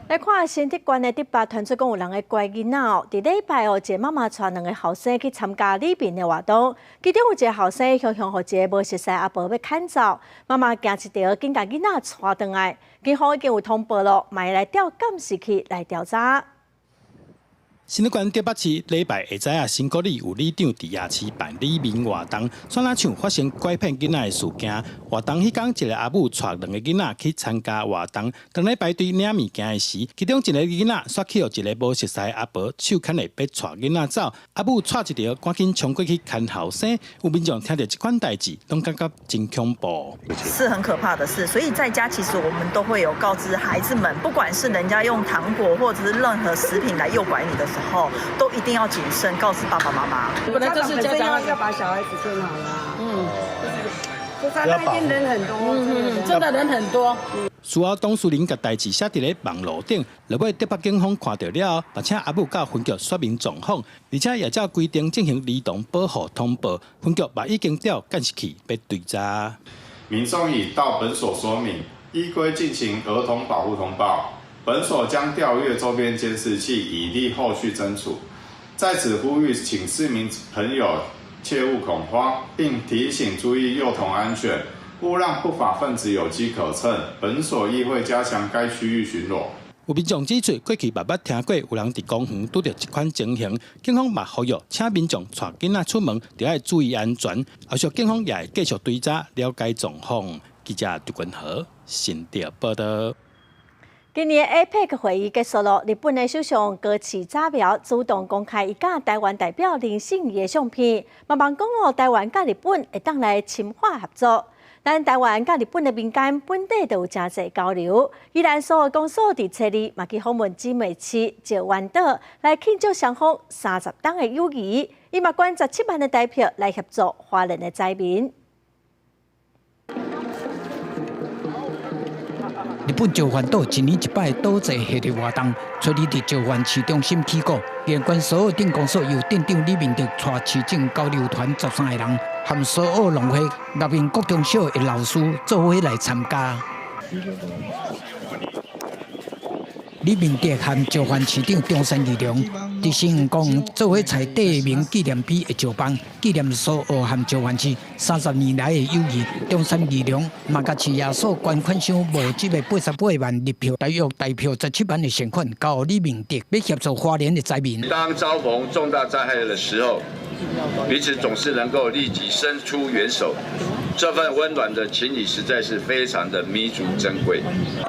來看新竹縣的竹北，傳出講有人咧拐囡仔哦。佇禮拜哦，一个媽媽帶兩个後生去參加里面的活動，其中有一个後生雄雄予一个無熟似阿婆欲牽走，媽媽驚一著，緊共囡仔帶轉來。警方已經有通報囉，嘛會來調監視器來調查。新竹縣竹北市禮拜下早仔，新國里有里長佇夜市辦里民活動，煞若像發生拐騙囡仔的事件。活動彼工，一个阿母帶兩个囡仔去參加活動，當咧排隊領物件的時，其中一个囡仔煞去予一个無熟似的阿婆手牽咧欲帶囡仔走，阿母帶一著，趕緊衝過去牽後生。有民眾聽著這款代誌，攏感覺真恐怖。是很可怕的事，所以在家其實我們都會有告知孩子們，不管是人家用糖果或者是任何食品來誘拐你的時候，都一定要謹慎，告知爸爸媽媽。本來就是家長要把小孩子牽好啦。就在那邊人很多，真的人很多。事後當事人共代誌寫佇咧網路頂，落尾竹北警方看著了後，嘛請阿母到分局說明狀況，而且也照規定進行兒童保護通報，分局嘛已經調監視器欲追查。民眾已到本所說明，依規進行兒童保護通報，本所將調閱周邊監視器，以利後續偵處。在此呼籲，請市民朋友切勿恐慌，並提醒注意幼童安全，勿讓不法分子有機可乘。本所亦會加強該區域巡邏。有民眾指出，過去嘛捌聽過有人佇公園拄著這款情形，警方嘛呼籲，請民眾帶囡仔出門，著愛注意安全。後續警方也會繼續追查了解狀況。記者杜君和新竹報道。今年 APEC 會議結束了，日本的首相高市早苗主動公開伊佮台灣代表林勝儀的相片，嘛望講哦，台灣佮日本會當來深化合作。咱台灣佮日本的民間本底就有誠濟交流。宜蘭蘇澳公所佇初二嘛去訪問姊妹市石垣島，來慶祝雙方30冬的友誼。伊嘛捐17萬的台票來協助花蓮的災民。日本石垣島一年一擺島祭系列活動，初二佇石垣市中心起鼓。縣關蘇澳鎮公所由鎮長李明德帶市政交流團13個人，含蘇澳農會、岳平國中小的老師做伙來參加。李明德和石垣市長中山義良佇新園公園做伙採地名紀念碑的石枋，紀念蘇澳和石垣市30年來的友誼。中山義良嘛共市爺所捐款箱募集的88萬日票，大約台票17萬的善款，交予李明德，欲協助花蓮的災民。當遭逢重大災害的時候，彼此總是能夠立即伸出援手。這份溫暖的情誼實在是非常的彌足珍貴。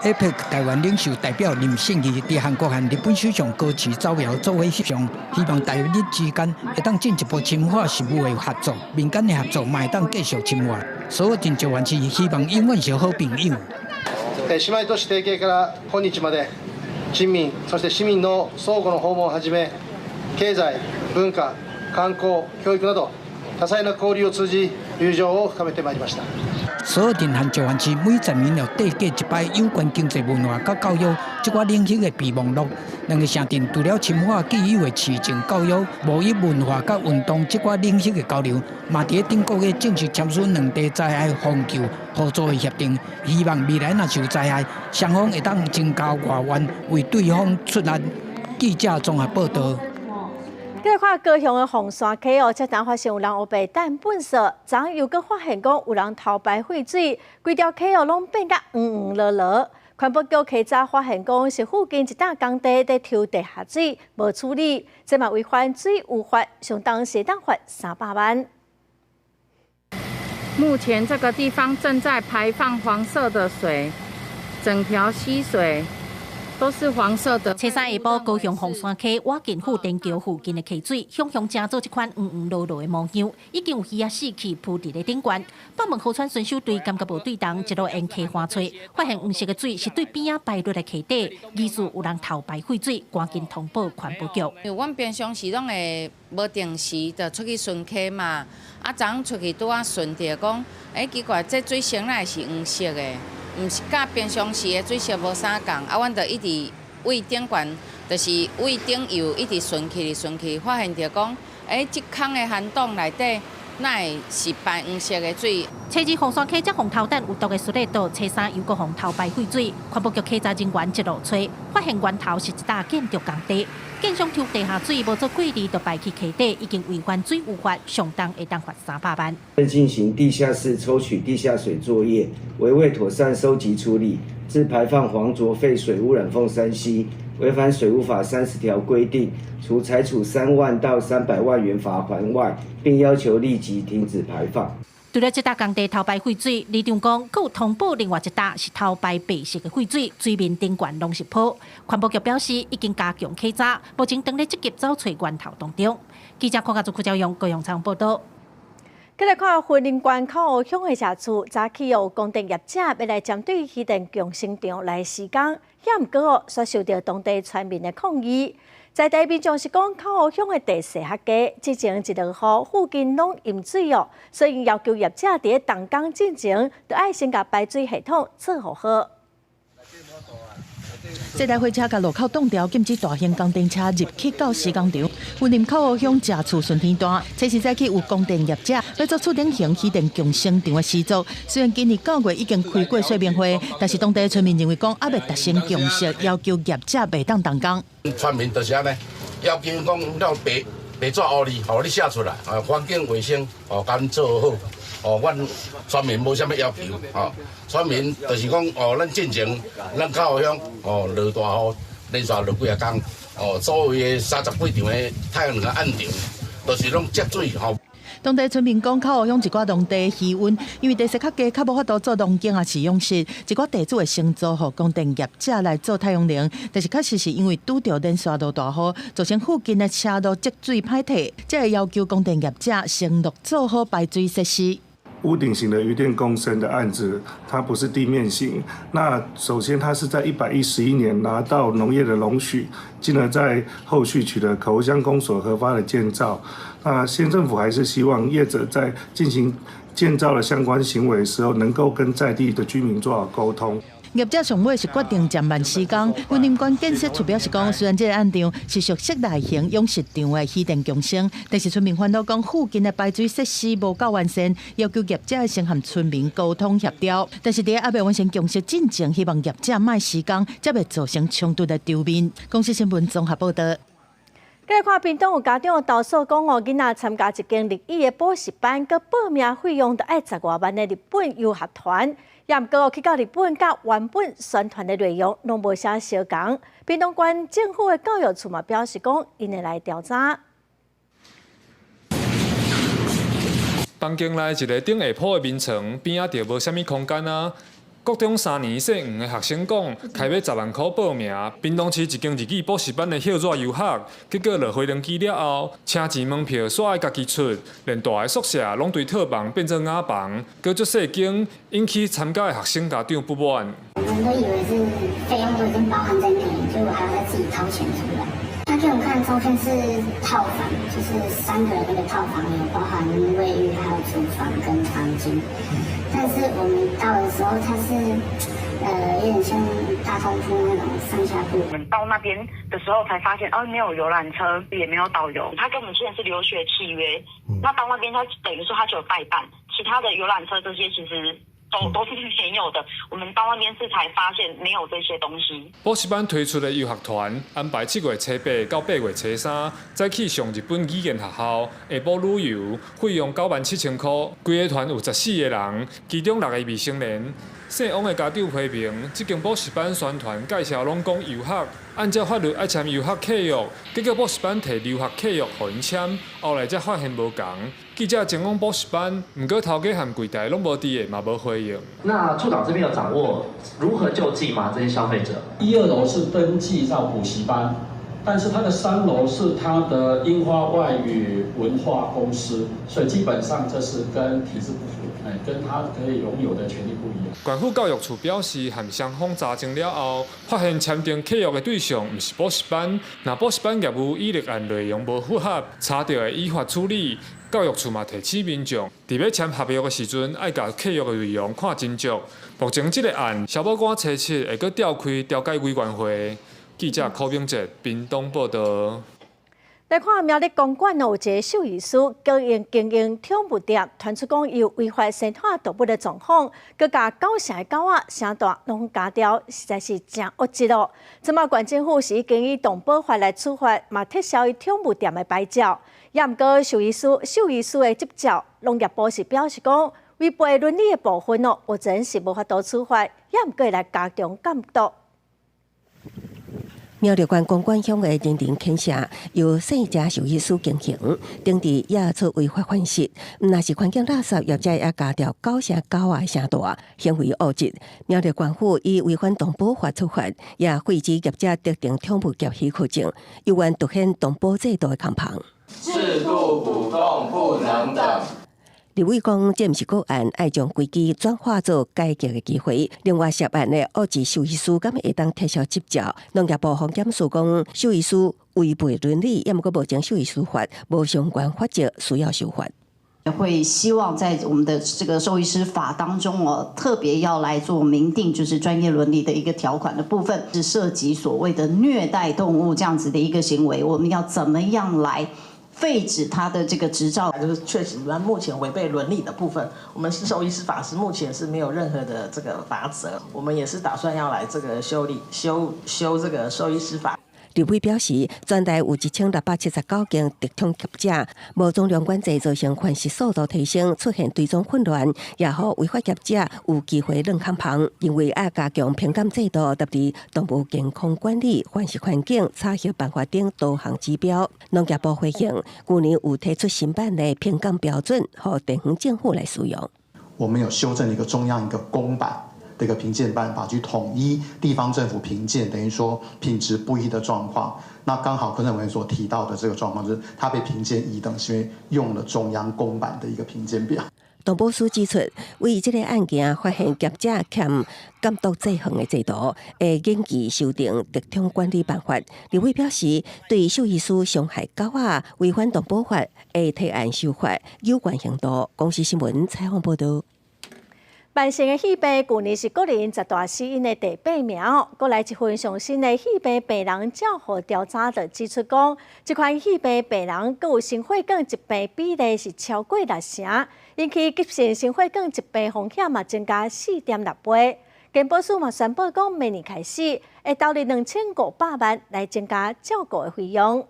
APEC 台灣領袖代表林勝儀佇韓國和日本首相高市早苗做伙翕相，希望台日之間會當進一步深化實務的合作，民間的合作嘛會當繼續深化。蘇澳鎮石垣市希望永遠是好朋友。姉妹都市提携から今日まで、人民そして市民の相互の訪問をはじめ、経済、文化、観光、教育など多彩な交流を通じ友情を深めてまいりました。蘇澳鎮和石垣市每10年就締結一擺有關經濟、文化佮教育這寡領域的備忘錄。兩个城鎮除了深化既有的市政、教育、貿易、文化佮運動這寡領域的交流，嘛佇咧頂個月正式簽署兩地災害防救合作的協定。希望未來若是有災害，雙方會當增加外援，為對方出力。記者綜合報道。來看高雄的鳳山溪哦，這當發現有人烏白擲糞埽，昨昏又閣發現講有人偷排廢水，規條溪哦攏變甲黃黃濁濁。環保局稽查發現講是附近一棟工地佇抽地下水無處理，這嘛違反水污法，相當是當罰300萬。目前這個地方正在排放黃色的水，整條溪水都是黃色的。初三下晡，高雄鳳山溪瓦近富電橋附近的溪水，雄雄成做這款黃黃濁濁的模樣，已經有魚仔死去浮佇咧頂懸。北門河川巡守隊感覺無對動，一路沿溪翻揣，發現黃色的水是對邊仔排落來溪底，疑似有人偷排廢水，趕緊通報環保局。因為阮平常時攏會無定時就出去巡溪嘛，啊，昨昏出去拄仔巡著講，欸，奇怪，這水色哪會是黃色的？毋是佮平常時的水色無相仝，啊，阮就一直位頂懸，就是位頂游一直巡去巡去，發現著講，欸，這空的涵洞內底，哪會是排黃色的水？初二鳳山溪才予偷擲有毒的斯樂道，初三又閣予偷排廢水，環保局稽查人員一路揣，發現源頭是一棟建築工地，建商抽地下水無做過濾就排去溪底，已經違反水污法，上重會當罰300萬。在進行地下室抽取地下水作業，為未妥善收集處理，致排放黃濁廢水污染鳳山溪，違反水污法30條規定，除裁處3萬到300萬元罰鍰外，並要求立即停止排放。除了這棟工地偷排廢水，里長講，閣有通報另外一棟是偷排白色的廢水，水面頂懸攏是泡。環保局表示已經加強稽查，目前正咧積極找揣源頭當中。記者柯家祖、柯昭勇高雄採訪報導。繼來看雲林縣口湖鄉的社區，早起有工程業者欲來針對漁電共生場來施工，遐毋過哦，煞受著當地村民的抗議。在地民眾是講，口湖鄉的地勢較低，之前一落雨，附近攏淹水哦，所以要求業者佇咧動工進前，著愛先共排水系統做予好。這台貨車共路口擋牢，禁止大型工程車入去到施工場。雲林口湖鄉社厝巡天段，這時早起有工程業者欲做厝頂型漁電共生場的施作。雖然今年9月已經開過說明會，但是當地村民認為講猶未達成共識，要求業者袂當動工。村民就是按呢，要求講了白白紙烏字，予你寫出來，啊，環境衛生哦，共阮做好。哦，阮村民無啥物要求，哦，村民就是講，哦，咱進前咱口湖鄉，哦，落大雨，連續落幾仔工，哦，所謂的三十幾場的太陽能的暗場，都是攏積水吼。當地村民講，口湖鄉一寡農地魚塭，因為地勢較低，較無法度做農耕抑是養殖，一寡地主會承租予光電業者來做太陽能，但是確實是因為拄著連續落大雨，造成附近的車路積水歹退，才會要求光電業者承諾做好排水設施。屋頂型的漁電共生的案子，它不是地面型。那首先，它是在111年拿到農業的容許，進而在後續取得口湖鄉公所核發的建造。那縣政府還是希望業者在進行建造的相關行為的時候，能夠跟在地的居民做好溝通。業者上尾是決定暫慢施工。雲林縣建設處表示講，雖然這个案場是屬室內型養殖場的漁電共生，但是村民煩惱講附近的排水設施無夠完善，要求業者先和村民溝通協調。但是佇猶未完成共識進前，希望業者莫施工，才袂造成衝突的場面。公視新聞綜合報導。繼續看屏東有家長投訴講哦，囡仔參加一間日語的補習班，閣報名費用著愛十外萬的日本遊學團，也毋過去到日本佮原本宣傳的內容攏無啥相仝。屏東縣政府的教育處嘛表示講，𪜶會來調查。房間內一个頂下鋪的眠床，邊仔就無啥物空間啊。國中三年姓黃的學生講，開欲十萬箍報名，屏東市一間日語補習班的歇熱遊學，結果落飛輪機了後，車錢門票煞愛家己出，連大的宿舍攏對套房變做雅房，閣足細間，引起參加的學生家長不滿。我們都以為是費用都已經包含在內，結果還要再自己掏錢出來。他給我們看的照片是套房，就是三個人那個套房，有包含衛浴、還有廚房跟房間。但是我們到的時候，它是有點像大通鋪那種上下鋪。我們到那邊的時候才發現，哦，沒有遊覽車，也沒有導遊。他跟我們簽的是留學契約，那到那邊他等於說他就有代辦，其他的遊覽車這些其實都是沒有的。我們到那邊是才發現沒有這些東西。補習班推出的遊學團安排7月初8到8月初3，再去上日本語言學校，下晡旅遊，費用97,000箍。規個團有14個人，其中6個未成年。姓王的家長批評，這間補習班宣傳介紹攏講遊學，按照法律愛簽遊學契約，結果補習班提留學契約予𪜶簽，後來才發現無仝。記者前往補習班，毋過頭家和櫃台攏無佇的，嘛無回應。那處長這邊有掌握如何救濟嗎？這些消費者？一二樓是登記到補習班，但是它的三樓是它的櫻花外語文化公司，所以基本上這是跟體制不符，哎，跟他可以擁有的權利不一樣。縣府教育處表示，和雙方查證了後，發現簽訂契約的對象毋是補習班，若補習班業務與立案內容無符合，查著會依法處理。教育處嘛提醒民眾，佇欲簽合約的時陣，愛共契約的內容看真足。目前這个案，消保官初七會閣調開調解委員會。記者柯炳哲屏東報導。來看苗栗公館有一个獸醫師經營經營寵物店，傳出講有違法生態動物的狀況，閣共狗城的狗仔聲大攏咬掉，實在是真惡質咯。這馬縣政府是已經以動保法來處罰，嘛撤銷伊寵物店的牌照。也毋過獸醫師的執照，農業部是表示講，違背倫理的部分哦，目前是無法度處罰，也毋過會來加強監督。苗栗縣公館鄉的人林犬舍由姓謝獸醫師經營，頂佇野出違法犯事，毋但是環境垃圾，業者也咬掉狗城狗仔聲大，行為惡質。苗栗縣府以違反動保法處罰，也廢止業者特定寵物業許可證，猶原凸顯動保制度的空縫。制度補洞不能等。立委講，這毋是個案，愛將危機轉化做改革的機會。另外，涉案的惡質獸醫師敢會當撤銷執照？農業部防檢署講，獸醫師違背倫理，也毋過目前獸醫師法無相關法則需要修法。會希望在我們的這個獸醫師法當中哦，特別要來做明定，就是專業倫理的一個條款的部分，是涉及所謂的虐待動物這樣子的一個行為，我們要怎麼樣來廢止他的這個執照？就是確實，目前違背倫理的部分，我們是獸醫師法是目前是沒有任何的這個罰則，我們也是打算要來這個修理修修這個獸醫師法。立委表示，全台有1679間特寵業者，無總量管制造成繁殖速度提升，出現追蹤混亂，也予違法業者有機會亂砍房。認為愛加強評鑑制度，特別動物健康管理、繁殖環境、查核辦法等多項指標。農業部回應，去年有提出新版的評鑑標準，予地方政府來使用。我們有修正一個中央一個公版的一個評鑑辦法，去統一地方政府評鑑，等於說品質不一的狀況。那剛好柯正委員所提到的這個狀況，就是他被評鑑乙等，是因為用了中央公版的一個評鑑表。動保署指出，為這个案件發現業者欠監督制衡的制度，會研議修訂特寵管理辦法。立委表示，對獸醫師傷害狗仔、違反動保法，會提案修法，有關程度。公視新聞採訪報導。慢性的肺病，舊年是國人十大死因的第八名。閣來一份上新的肺病病人照護調查就指出講，這款肺病病人閣有心血管疾病比例是超過六成，引起急性心血管疾病風險嘛增加4.6倍。健保署嘛宣布講，明年開始會投入2500萬來增加照顧的費用。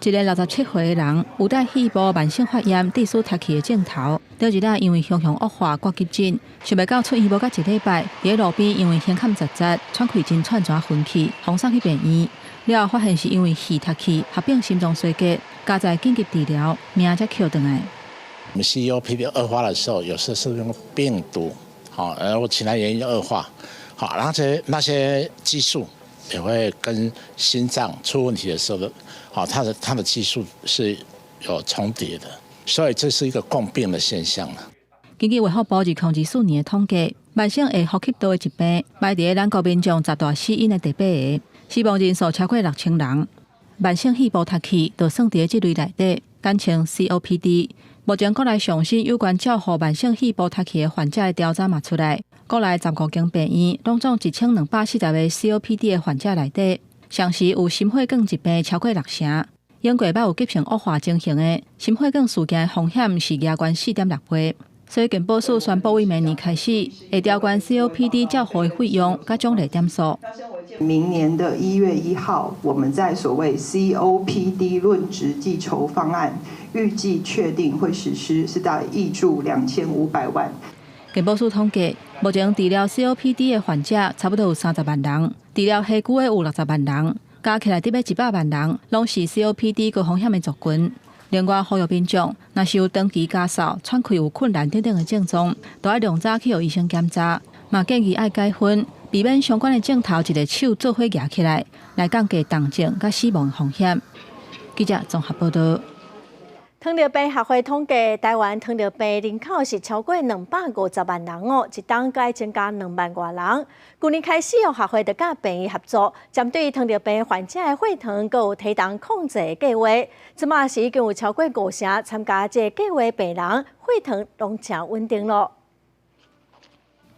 一个67歲的人有帶肺部慢性發炎、致使脫氣的症頭，昨日仔因為胸腔惡化掛急診，想袂到出院無到一禮拜，佇咧路邊因為胸坎窒窒、喘氣真喘，怎昏去，予送去病院，了後發現是因為肺脫氣合併心臟衰竭，加在緊急治療，命才抾轉來。我們 COPD 惡化的時候，有時候是用病毒，好，然後其他原因惡化，好，然後這那些激素也會跟心臟出問題的時候，好，它的激素是有重疊的，所以這是一個共病的現象。根據衛福部2024年的統計，慢性下呼吸道的疾病排佇咱國民眾十大死因的第八个，死亡人數超過6000人。慢性肺部脫氣就算佇這類內底，簡稱 COPD。目前國內上新有關照護慢性肺部脫氣的患者的調查嘛出來，國內15間病院攏總1240個 COPD 的患者內底，同時有心血管疾病超過六成，英國捌有急性惡化情形的心血管事件的風險是額懸4.6倍。所以健保署宣布，為明年開始會調懸 COPD 照護的費用佮獎勵點數。明年的1月1號，我們在所謂 COPD 論職計酬方案，預計確定會實施，是大概挹注2500萬。健保署統計，目前治療 COPD 的患者差不多有30萬人，治療氣疽的有60萬人，加起來得欲100萬人，攏是 COPD 高風險的族群。另外，呼籲民眾，若是有長期咳嗽、喘氣有困難等等的症狀，都愛量早去予醫生檢查。嘛建議愛改薰，避免相關的症頭一个手做伙夯起來，來降低重症佮死亡風險。記者綜合報導。糖尿病學會統計，台灣糖尿病人口是超過250萬人哦，一冬閣增加2萬外人。舊年開始，哦，學會就佮病院合作，針對糖尿病患者的血糖閣有體重控制的計畫。這馬是已經有超過五成參加這個計畫病人血糖攏誠穩定囉。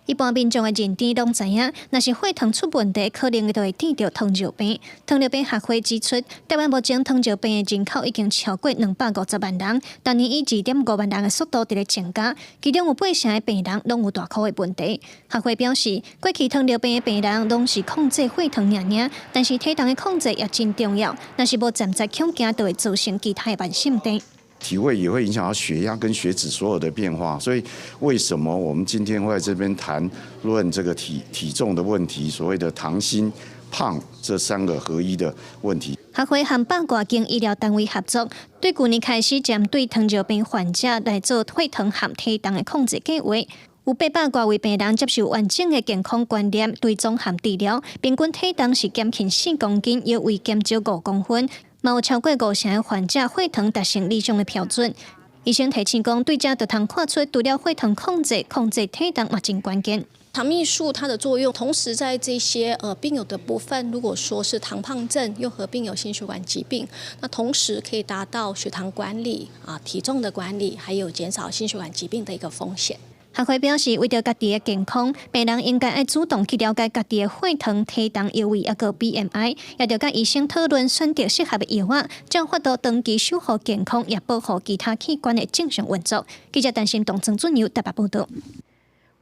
一般民眾的認知攏知影，若是血糖出問題，可能就會得著糖尿病。糖尿病學會指出，台灣目前糖尿病的人口已經超過250萬人，逐年以2.5萬人的速度佇咧增加，其中有八成的病人攏有大箍的問題。學會表示，過去糖尿病的病人攏是控制血糖爾爾，但是體重的控制也真重要，若是無站在強行，就會造成其他的慢性病。體位也會影響到血壓跟血脂所有的變化，所以為什麼我們今天會在這邊談論這個體重的問題，所謂的糖心胖這三個合一的問題。學會和百外間醫療單位合作，對舊年開始針對糖尿病患者來做血糖和體重的控制計畫。有800外位病人接受完整的健康觀念追蹤和治療，平均體重是減輕4公斤，腰圍減少5公分。嘛有超過五成的患者血糖達成理想的標準。醫生提醒講，對這就通看出，除了血糖控制，控制體重嘛真關鍵。糖蜜素它的作用，同時在這些病友的部分，如果說是糖胖症又合併有心血管疾病，那同時可以達到血糖管理啊、體重的管理，還有減少心血管疾病的一個風險。學會表示，為著家己的健康，病人應該愛主動去了解家己的血糖、體重、腰圍抑閣 BMI，也著佮醫生討論選擇適合的藥仔，才有法度長期守護健康，也保護其他器官的正常運作。記者陳心動、曾俊友台北報導。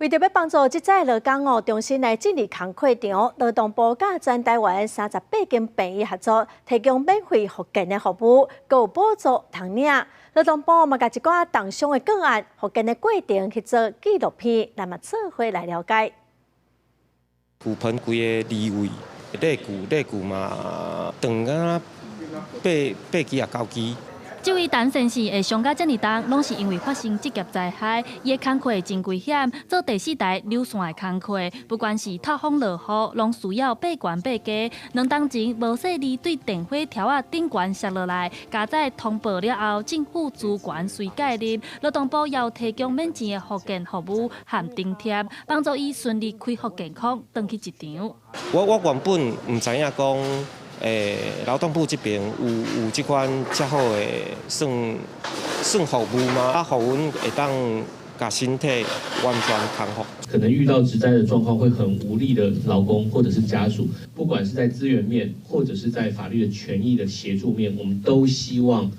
為著欲幫助職災勞工哦，重新來進入工課場，勞動部佮全台灣38間病院合作，提供免費復健的服務，閣有補助通領。勞動部嘛，共一寡重傷的個案復健的過程去做紀錄片，咱嘛做伙來了解。骨盆規个離位，肋骨肋骨嘛斷啊八八支啊九支。這位陳先生的傷甲遮爾重，攏是因為發生職業災害，伊的工課真危險，做第四台流線的工課，不管是透風落雨，攏需要爬懸爬低。兩冬前無細膩對電火柱仔頂懸摔落來，佳哉通報了後，政府資源隨介入，勞動部又提供免錢的復健服務和津貼，幫助伊順利恢復健康，轉去職場。我原本毋知影講。勞動部這邊有這款遮好的算算服務嗎？啊，予阮會當共身體完全康復。可能遇到職災的狀況會很無力的勞工或者是家屬，不管是在資源面或者是在法律的權益的協助面，我們都希望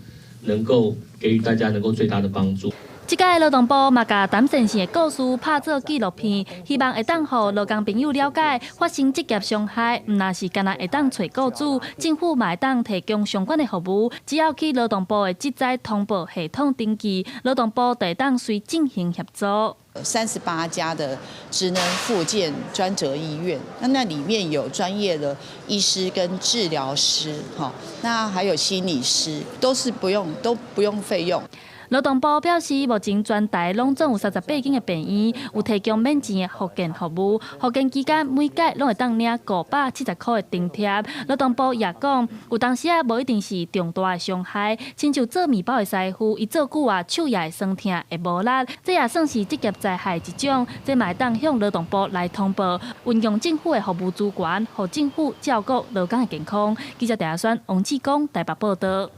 能夠給予大家能夠最大的幫助。這擺勞動部嘛，共陳先生的故事拍做紀錄片，希望會當予勞工朋友了解，發生職業傷害，毋但是干焦會當揣雇主，政府嘛會當提供相關的服務。只要去勞動部的職災通報系統登記，勞動部就會當隨進行協助。 38家的職能復健專責醫院，那裡面有專業的醫師跟治療師，哈，那還有心理師，都是不用都不用費用。勞動部表示，目前全台攏總有38間的病院有提供免錢的復健服務，復健期間每屆攏會當領570箍的津貼。勞動部也講，有當時仔無一定是重大的傷害，親像做麵包的師傅，伊做久啊，手也會酸疼，會無力，這也算是職業災害一種。這嘛會當向勞動部來通報，運用政府的服務資源，予政府照顧勞工的健康。記者鄭亞軒、王志剛台北報導。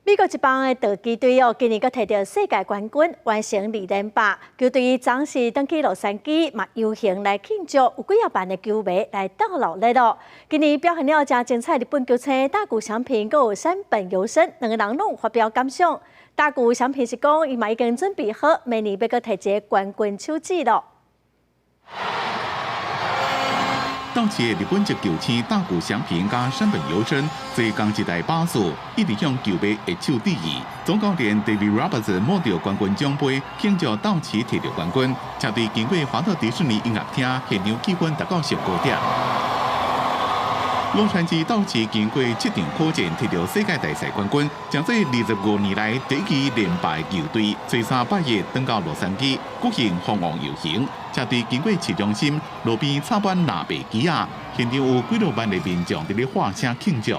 美國職棒的道奇隊哦，今年閣摕著世界冠軍，完成二連霸。球隊昨時轉去洛杉磯嘛遊行來慶祝，有幾仔萬的球迷來鬥鬧熱咯。今年表現了誠精彩，日本球星大谷翔平閣有山本由伸兩个人攏有發表感想。大谷翔平是講，伊嘛已經準備好，明年欲閣摕一个冠軍手指咯。道奇的日本籍球星大谷翔平佮山本由伸坐仝一台巴士，一直向球迷揮手致意。總教練 David Roberts 摸著冠軍獎盃，慶祝道奇摕著冠軍。車隊經過華特迪士尼音樂廳，現場氣氛達到上高點。洛杉磯道奇經過七場苦戰，摕著世界大賽冠軍，成做25年來第一支連敗球隊。初三拜一轉到洛杉磯舉行封王遊行，車隊經過市中心，路邊插滿藍白旗仔，現場有幾若萬的民眾佇咧喊聲慶祝。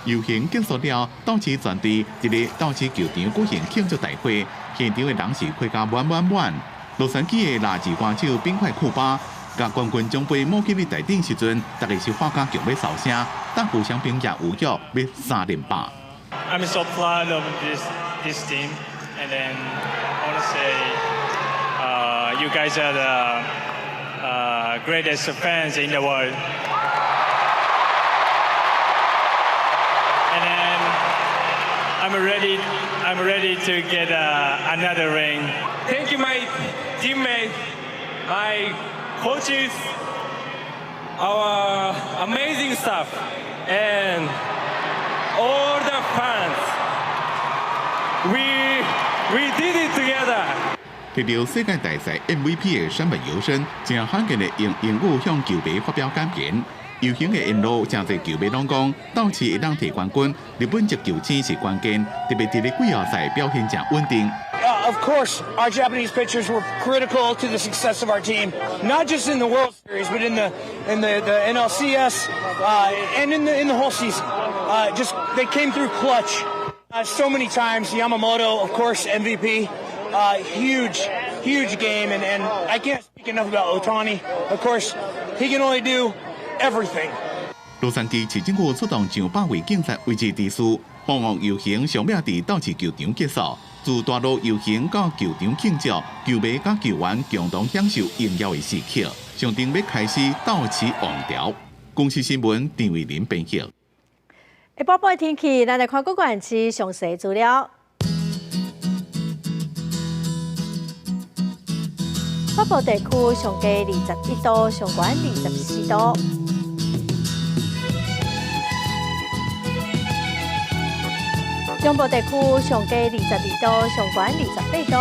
遊行結束了，道奇全隊佇咧道奇球場舉行慶祝大會，現場的人是開甲滿滿滿。洛杉磯的辣子歌手冰塊庫巴。共冠軍獎盃摸起佇台頂時陣，大家是喊甲強欲掃聲，大谷翔平也有約欲三連霸。 I'm so proud of this team, and then I want to say, you guys are the greatest fans in the world. And then I'm ready to get another ring. Thank you, my teammates, my coaches, our amazing staff, and all the fans. We did it together. 摕著世界大賽 MVP 的山本由伸，誠罕見的用英語向球迷發表感言。遊行的沿路，誠濟球迷攏講，道奇會當摕冠軍，日本籍球星是關鍵，特別佇咧季後賽表現誠穩定。 Of course, our Japanese pitchers were critical to the success of our team, not just in the World Series, but in the NLCS and in the whole season. Just they came through clutch so many times. Yamamoto, of course, MVP, huge, huge game, and I can't speak enough about Ohtani. Of course, he can only do everything. 洛杉磯市政府出動上百位警察維持秩序，封王遊行上尾佇道奇球場結束。自大路遊行到球場慶祝，球迷佮球員共同享受榮耀的時刻，象徵欲開始道奇王朝。公視新聞陳慧琳編譯。下晡的天氣，咱來看各縣市詳細資料。北部地區上低21度，上懸24度。中部地區上低22度，上懸28度。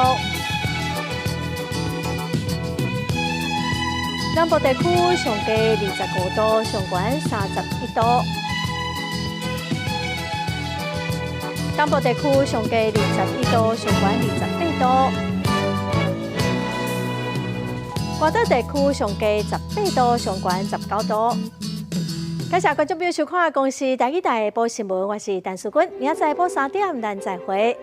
南部地區上低25度，上懸31度。東部地區上低21度，上懸28度。外島地區上低18度，上懸19度。感謝觀眾朋友收看《公視台語台》報新聞，我是陳淑君，明仔載下晡3點，咱再會。